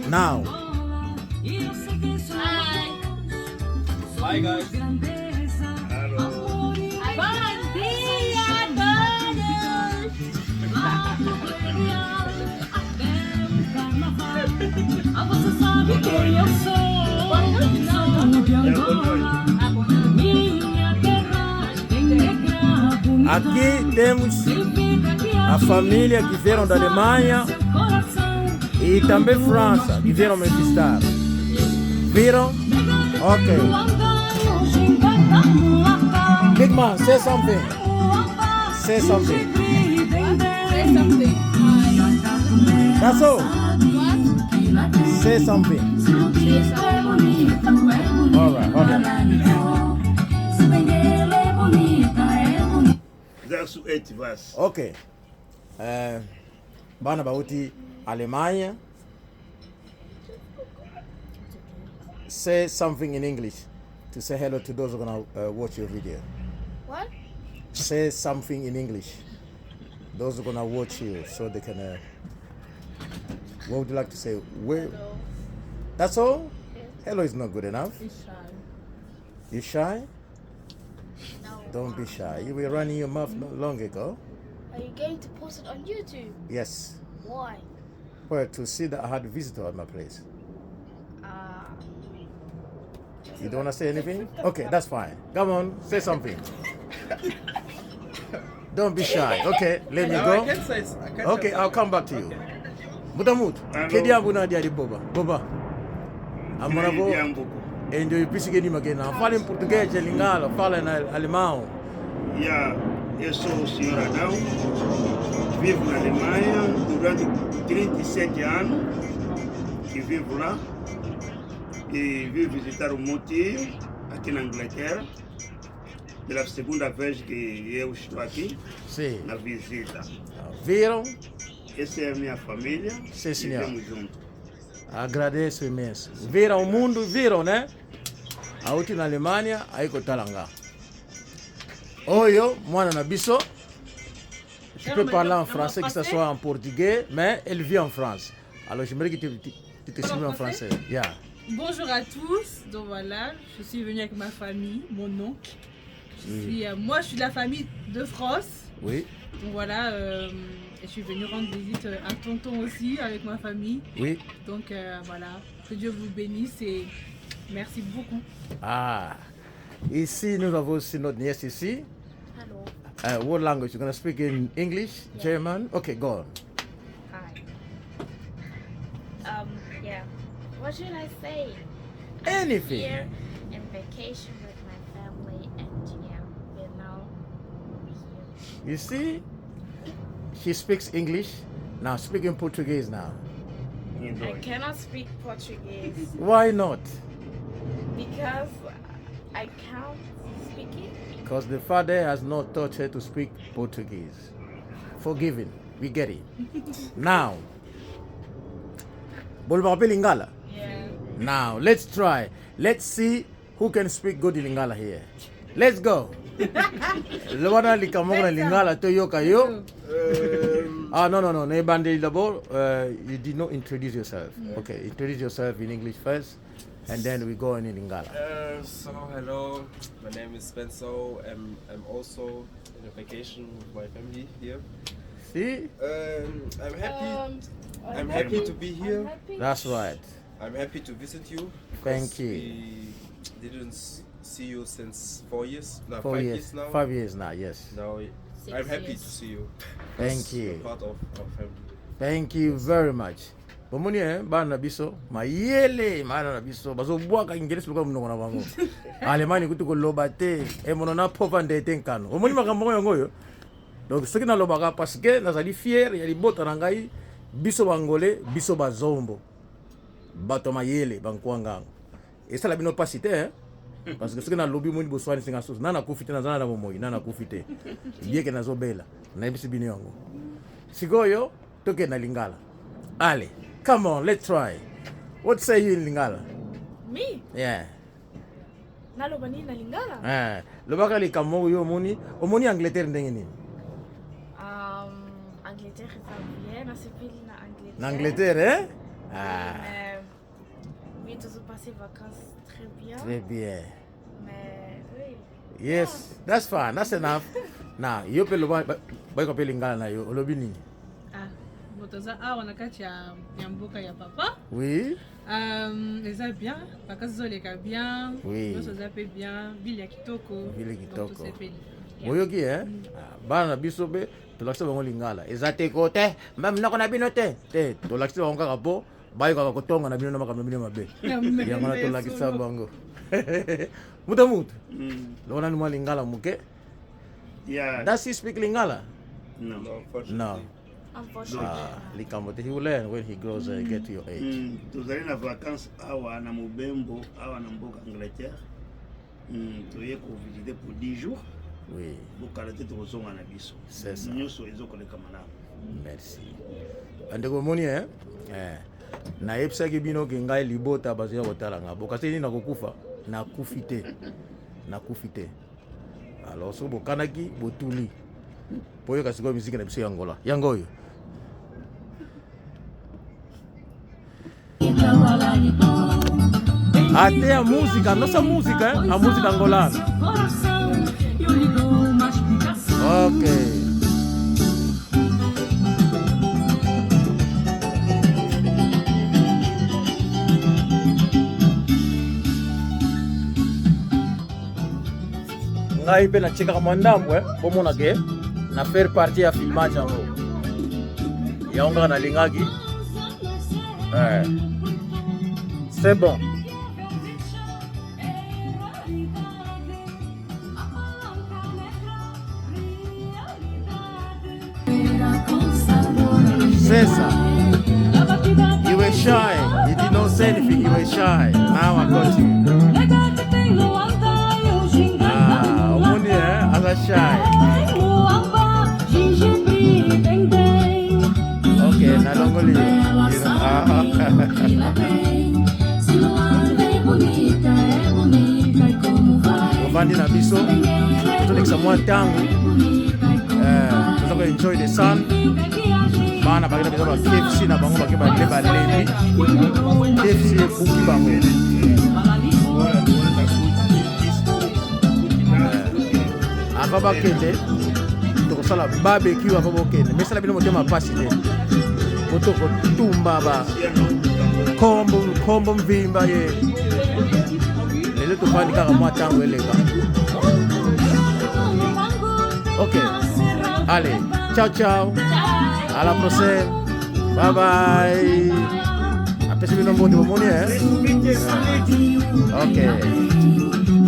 Now. Hi. Bye guys. Hello. Bom dia a todos! Você sabe quem eu sou. Sou de Angola. Minha terra tem negra bonita. Aqui temos a família que vieram da Alemanha e também França, que vieram me visitar. Viram? Ok. Big man, say something. Say something. Say something. That's all. Say something. All right, hold on. Verso 8 verse. Ok. Bana bauti Alemanha. Say something in English to say hello to those who are gonna watch your video. What? Say something in English. Those who are gonna watch you so they can. What would you like to say? Where? Hello. That's all? Yes. Hello is not good enough. He's shy. You shy? No. Don't be shy. You were running your mouth not long ago. Are you going to post it on YouTube? Yes. Why? Well, to see that I had a visitor at my place. You don't want to say anything? Okay, that's fine. Come on, say something. Don't be shy. Okay, let me No, I go. can say. I can Okay, say I'll come back to you. Mutamut, Hello. kedi na dia di boba. Boba. Amora bo Diambuco. enjo ipisike ni magena. Fala em português, em lingala, fala em alemão. Yeah, eu sou o senhor Adão, vivo na Alemanha durante 37 anos que vivo lá e vim visitar o meu tio aqui na Inglaterra pela segunda vez que eu estou aqui Sim. na visita. Viram? Essa é a minha família. Sim, senhor. Vivemos junto. Agradeço imenso. Viram o mundo, viram, né? Auti na Alemanha, aí kotalanga. Oyo, mwana na biso. Tu peux parler en français, que ce soit en portugais, mais elle vit en France. Alors j'aimerais que tu t'exprimes en français. Yeah. Bonjour à tous. Donc voilà, je suis venue avec ma famille, mon oncle. Moi, je suis de la famille de France. Oui, Donc voilà, et je suis venue rendre visite à tonton aussi avec ma famille. Donc voilà, que Dieu vous bénisse et merci beaucoup. Ah. Ici, nous avons aussi notre nièce ici. Hello. What language? You're gonna speak in English, German? Okay, go on. Hi. Yeah. What should I say? I'm Anything. here in vacation with my family, and yeah, we're now here. You see? She speaks English. Now speak in Portuguese now. I cannot speak Portuguese Why not? because I can't speak it. Because the father has not taught her to speak Portuguese. Forgiven. We get it. Now, Bolobaka pe Lingala. Yeah. Now, let's try. Let's see who can speak good Lingala here. Let's go. Loba likambo na Lingala toyoka yo. Ah, no. Nebande d'abord, you did not introduce yourself. Okay, introduce yourself in English first, and then we go in Lingala. So hello, my name is Spencer. I'm also in a vacation with my family here. See? I'm happy. I'm happy to be here. I'm happy. That's right. I'm happy to visit you. Thank because you. We didn't see you since 4 years. No, 4 five years. years now. 5 years now, yes. Now Six I'm happy years. to see you. Thank Because you. you're part of our family. Thank you very much. Bomoni, eh, bana na biso mayele, bana na biso bazobwaka ingelesi lokola monoko na bango Allemagne kutu koloba te emono na pova ndete nkano. Omoni makambo yango oyo. Donc soki nalobaka, parce que nazali fier ya libota na ngai. Biso bangole, biso bazombo, bato ya mayele bankwangango. Esala bino mpasi te, eh? Parce que soki nalobi, moni boswanisinga susu. Na nakufi te, naza na bomoi, na nakufi te, yeke nazobela. Nayebisi bino yango. Sikoyo tokende na Lingala. Allez, come on, let's try. What say you in Lingala? Me? Yeah. Naloba nini na Lingala? Eh, lobaka likambo oyo omoni. Omoni Angleterre ndenge nini? Angleterre eza bien, nasepeli na Angleterre. Na Angleterre, eh? Ah. Mais Oui, tozopasser vacances très bien. Très bien. Mais oui. Yes, that's fine, that's enough. Na yo mpe loba bayoka mpe lingala na yo, olobi nini? Ah, bon, toza awa na kati ya, ya mboka ya papa. Oui. Eza bien, vacances ezoleka bien. Oui. Nyonso eza mpe bien, ville ya kitoko. Ville Donc, kitoko. tosepeli. Boyoki eh? Ah, bana na biso mpe tolakisi bango lingala eza te ko te mba minoko na bino te te, tolakisi bango kaka mpo bayokaka kotonga na bino na makambo na bino mabe. Yango wana tolakisa bango. Mutu mutu loba nanu mwa lingala moke. Yeah. Does he speak lingala? No. No, unfortunately. No. Unfortunately. Ah, likambo te, he will learn when he grows, get to your age. Tozali na vacance awa na mobembo awa na mboka Angleterre. Toye kovisite pour 10 jours. Bokala te tokozonga na biso. C'est ça. Nyonso ezokoleka malamu. Merci bandeko. Bomoni eh? Eh. Nayebisaki bino ke ngai libota bazoya kotala nga bokasi nini, nakokufa, nakufi te, nakufi te. Alors soki bokanaki botuli boyoka sikoyo miziki na biso ya Angola, yango oyo. Até a música, a nossa música, hein? A música angolana. Ok. Ngai mpe natiekaka mwa ndambo eh, bomona ke na faire partie ya filmage yango, yango kaka nalingaki eh. C'est bon. C'est ça. You were shy. You did not say anything. You were shy. Now I got you. Ah, omoni eh, aza shy. Ok, nalongoli yo. Ah. Ovandi na biso, tozolekisa mwa ntango, eh, toza koenjoy the sun. Bana bakenda biso ba KFC na bango, bake bale balembi KFC ebuki bango. Avant bakende tokosala barbecue. Avant bokende, mesala bino motema pasi te po tokotumba ba kombo kombo mvimba ye. Lelo tofandi kaka mwa ntango eleka. Ok, allez, ciao ciao, à la prochaine, bye bye. Apesi bino mbote, bomoni eh? Ok.